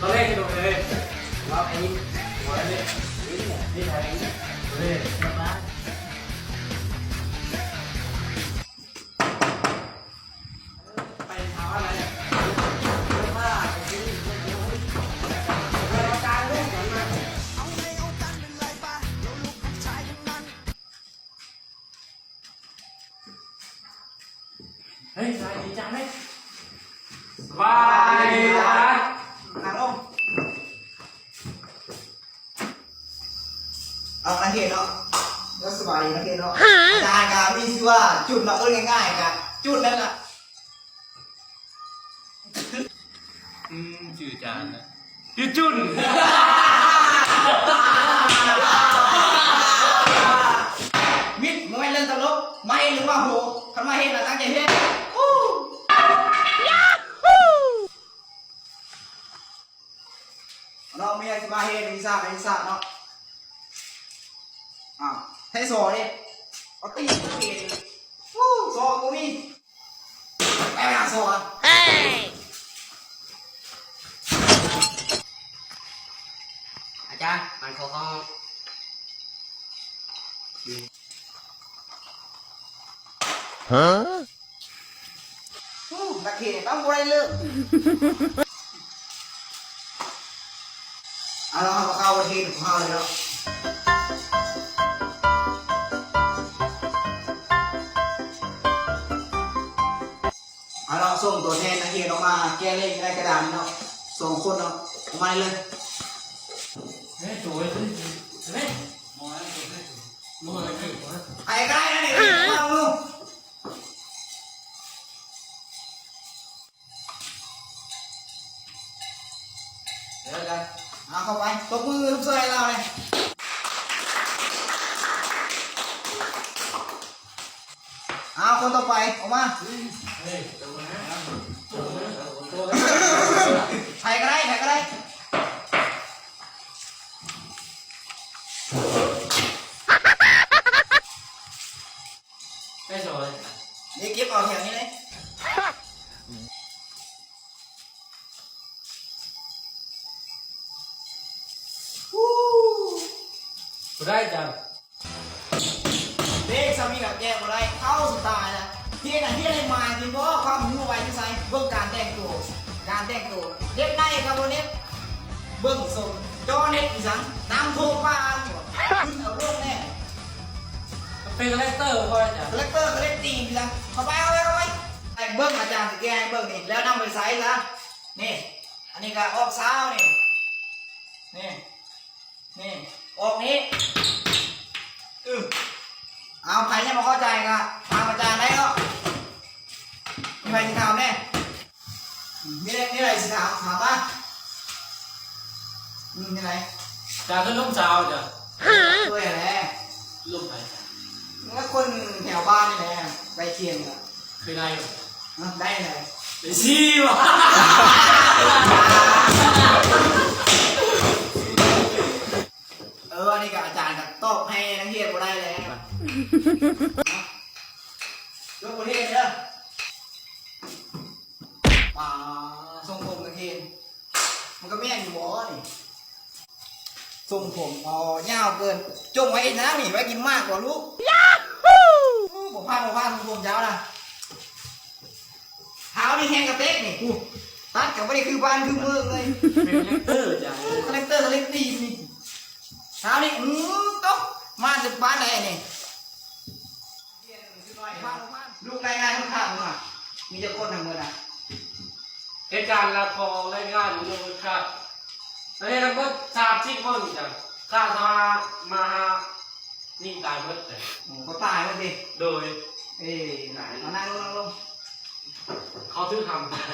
ຕອນແລກທີ່ລົງເລີຍ ວ່າໄອ້ນີ້ ວ່າໄອ້ນີ້ ນີ້ແຫຼະ ນີ້ແຫຼະ ນີ້ແຫຼະ ເອີ ສະບາຍ. ເຮີ້ຍ ສະບາຍດີຈ້າເວີຍ ສະບາຍດີຈ້າ ນັ່ງລົງ. ເອົາ ນັກຮຽນເນາະ ກໍສະບາຍດີນັກຮຽນເນາະ. ອາຈານກໍມີຊື່ວ່າຈຸນເນາະ ເອີ້ນງ່າຍໆ ກໍຈຸນນັ້ນລະ. ອືມ ຊື່ອາຈານນະ ຊື່ຈຸນ. ມິດ ບໍ່ແມ່ນເລື່ອງຕະຫຼົກ ມາເຮັດຫຼືວ່າໂຫ ຄັນມາເຮັດນະ ຕັ້ງໃຈເຮັດ. ເນາະ ມີຫຍັງຊິມາເຮັດ ວິຊາຄະນິດສາດເນາະ. ອ້າວ ໃຊ້ຊໍເດ້ ເອົາຕີນເຮັດ. ໂອ້ ຊໍບໍ່ມີ ໄປຫາຊໍ. ອາຈານ ມັນຂໍເຂົ້າຫ້ອງ. ຮະ? ໂອ້ ນັກຮຽນຕ້ອງບໍ່ໄດ້ເລີກ. ເອົາລະ ເຮົາມາເຂົ້າບົດຮຽນຂອງເຮົາເລີຍເນາະ. ເອົາລະ ສົ່ງຕົວແທນນັກຮຽນອອກມາແກະເລກໃນກະດານເນາະ ສອງຄົນເນາະ ອອກມາໄດ້ເລີຍ. ໃຜກໍໄດ້ນະ ນີ້ ມາເບິ່ງ. ເດີກັນ ເອົາ ເຂົ້າໄປ ຕົບມືຊົມເຊີຍໃຫ້ລາວແດ່. ເອົາ ຄົນຕໍ່ໄປ ອອກມາ. ໃຜກໍໄດ້ ໃຜກໍໄດ້. ໄປສອນ ນີ້ເກັບເອົາແຖວນີ້ເລີຍ. ບໍ່ໄດ້ຈ້າ ເລກຊ່ຳນີ້ກໍແກ້ບໍ່ໄດ້ ເອົາ ສະຕາຍລະ. ຮຽນນະ ຮຽນໃຫ້ໝາຍ ເຫັນບໍ່ ຄວາມຮູ້ໄວ້ຢູ່ໃສ? ເບິ່ງການແຕ່ງໂຕ ການແຕ່ງໂຕ ເນັດໃນກໍບໍ່ເນັດ. ເບິ່ງຊົງ ຈໍເນັດອີຫຍັງ ນ້ຳຖ້ວມປານບໍ່ ຂຶ້ນເອົາໂລດແນ່. ເປັນຄາແລັກເຕີບໍ່ອາຈານ? ຄາແລັກເຕີ ຄາແລັກຕີນລະ. ເຂົ້າໄປ ເຂົ້າໄປ ເຂົ້າໄປ. ໃຫ້ເບິ່ງ ອາຈານຊິແກ້ໃຫ້ເບິ່ງນີ້ ແລ້ວນຳໄປໃຊ້ຊະ. ນີ້ ອັນນີ້ກໍອອກຊາວນີ້ ນີ້ ນີ້ ອອກນີ້. ອື ເອົາ ໃຜຍັງບໍ່ເຂົ້າໃຈກໍຖາມອາຈານໄດ້ເນາະ. ມີໃຜຊິຖາມແດ່? ມີແນວໃດຊິຖາມ ຖາມມາ. ອືມ ແນວໃດ? ຈາກເຮືອນລູກສາວຈ້ະ. ເອີຍແຫຼະ ລູກໃຜ? ມັນກໍຄົນແຖວບ້ານນີ້ແຫຼະ ໃກ້ຄຽງກະ. ເຄີຍໄດ້ບໍ່? ຮະ? ໄດ້ແຫຼະ. ໄດ້ຊິຫວາ. ເອີ ອັນນີ້ກໍອາຈານກໍຕອບໃຫ້ນັກຮຽນບໍ່ໄດ້ແລ້ວ. ເນາະ ຍົກບົດຮຽນເດີ. ປາ ຊົງຜົມນັກຮຽນ ມັນກໍແມ່ນຢູ່ບໍ່ນີ້? ຊົງຜົມ ອໍ ຍາວເກີນ. ຈົ່ງໄວ້ເຮັດຫຍັງນີ້? ໄວ້ກິນໝາກບໍ່ລູກ? ໂອ້ ບໍ່ຜ່ານ ບໍ່ຜ່ານ ຊົງຜົມເຈົ້ານະ. ເຮົານີ້ແຮງກະເຕັກນີ້ ປູ ຕັດກໍບໍ່ໄດ້ຄືບ້ານຄືເມືອງເລີຍ. ເປັນຄາແລັກເຕີຈ້ະ ຄາແລັກເຕີ ຄາແລັກຕີນນີ້. ເຮົານີ້ ອື ຕົກ ມາຈາກບ້ານໃດນີ້? ລູກລາຍງານຄົນຂາດເນາະ ມີຈັກຄົນທັງໝົດນະ? ເຮັດການລະຂໍລາຍງານເລື່ອງຄົນຂາດ ໄດ້ທັງໝົດສາມສິບຄົນຈ້ະ. ຂາດສະຫະມາຫາຍິງຕາຍໝົດ. ໂອ້ ເຂົາຕາຍໝົດຕິ? ໂດຍ. ເອີ ມານັ່ງລົງ ນັ່ງລົງ. ເຂົາຖືກຫຳຕາຍ.